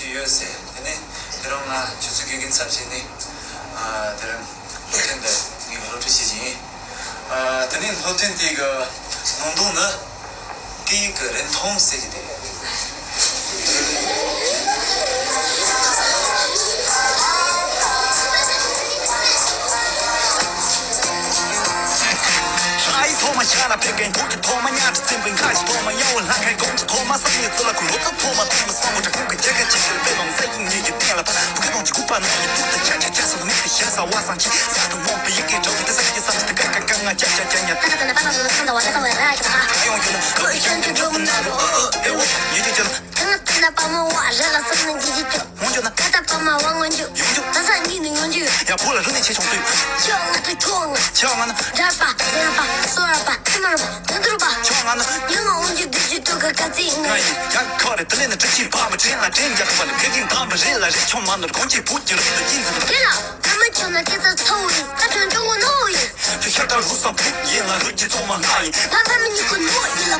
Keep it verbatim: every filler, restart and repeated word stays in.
ཡོད་ཟེར། དེ་ནས་དེ་རིང་ང་ཆུ་ཚོད་དགེ་རྒན་ཚབ་བྱས་ནས་ཨ་དེ་རིང་སློབ་ཐུན་འདི་ངས་སློབ་ཁྲིད་བྱེད་ཀྱི་ཡིན། ཨ་དེ་ནས་སློབ་ཐུན་དེ་གི་ནང་དོན་ནི་སྐད་ཡིག་གི་རིན་ཐང་ཟེར་གྱི་དེ། ཐོག་མ་ཤ་ལ་ཕེབས་མཁན་བུ་གི་ཐོག་མ་ཉལ་ཁྲི་འཛིན་པའི་ཁ་ཞིག་ཐོག་མ་ཡང་བོ་ལྷ་ཁའི་དགོང་ཐོག་མ་བསམ་ཡས་ཚུལ་ལ་ཁུ་ལོ་ཙཱ་ཐོག་མ་ཐོག་མ་བསམ་བློ་དྲག་ཁུང་གི་རྒྱལ་ཁ་ཆེ་ཤོས་དཔེ་ལོང་ས་ཡིན་ཉིད་ཀྱི་སྟེང་ལ་ཕ་བུ་གི་དོང་གི་ཁུག་པ་ནང་གི་ཏུག་ཏུ་ཆ་ཆ་ཆ་སོང་མིག་གི་ཤ་ཟ་བ་སང་ཆི་ས་དུ་མོང་པའི་ཡི་གེ་གྲོགས་ཀྱི་ས་ཀྱི་ས་ཀྱི་ཀ་ཀ་ཀ་ང་ཅག་ཅག་ཅག་ཉ། ད་ད་ད་ན་པ་ལ་ལ་ཁང་ད་བ་ད་ད་བ་ར་ཅག་ཨ་ཡོང་གི་ན་ཁོ་ཡི་ཤན་གྱི་འགྲོ་མི་ན་རུ་ཨ་ཨ་ཨེ་འོ་ཡི་གེ་ཅག་ལ། ད་ང་ད་ན་པ་མ་བ་ར་ལ་སང་ན་འགྱི་ཅི་ཅོ། ཡོང་རྒྱུ་ན། ད་ལྟ་པ་མ་བ་མངོན་རྒྱུ། ཡོང་རྒྱུ། ད་ས་གཉིས་ནི་ཡོང་རྒྱུ་ཡོད། ཡ་བོ་ལ་རུ་ནི་ཆེ་ཆུང་དུས། ཁྱོད་ང་དུ་ཁྱོད་ང་། ཁྱོད་ང་ན། འདྲ་པ་ཟེར་པ་སོ་ར་པ་ཐི་མ་ར་པ་དུ་དུ་ར་པ། ཁྱོད་ང་ན། ཉི་མ་འོང་རྒྱུ་དུས་རྒྱུ་དུ་ག་ག་ཚི་ང་ང་ཡི་ཡ་ཁོ་རེ་དི་ལེ་ནི་དྲི་ཆིན་པ་མ་དྲིན་ལ་དྲིན་རྒྱ་ཐུབ་པ་ལ་དགེ་རྒན་དམ་པ་རེད་ལ་རེད། ཁྱོད་མ་ནོར་གོང་ཆེ་བུ་གྱི་རུ་དུ་ཡིན་ཟེར། དེ་ལ་ད་མ་ཁྱོད་ན་སྐད་ཆ་ཚ་བོ་ཡིན། ད་ཁྱོད་འགྲོ་ངོ་ནོ་ཡིན། ཁྱོད་ཤ་ཁྲག་རུ་སང་བུ་ཡིན་ལ་རུ་གྱི་ཚོགས་མ་ང་ཡིན། ཕ་ཕ་མི་གཉིས་ཀུན་ནོ་ཡིན།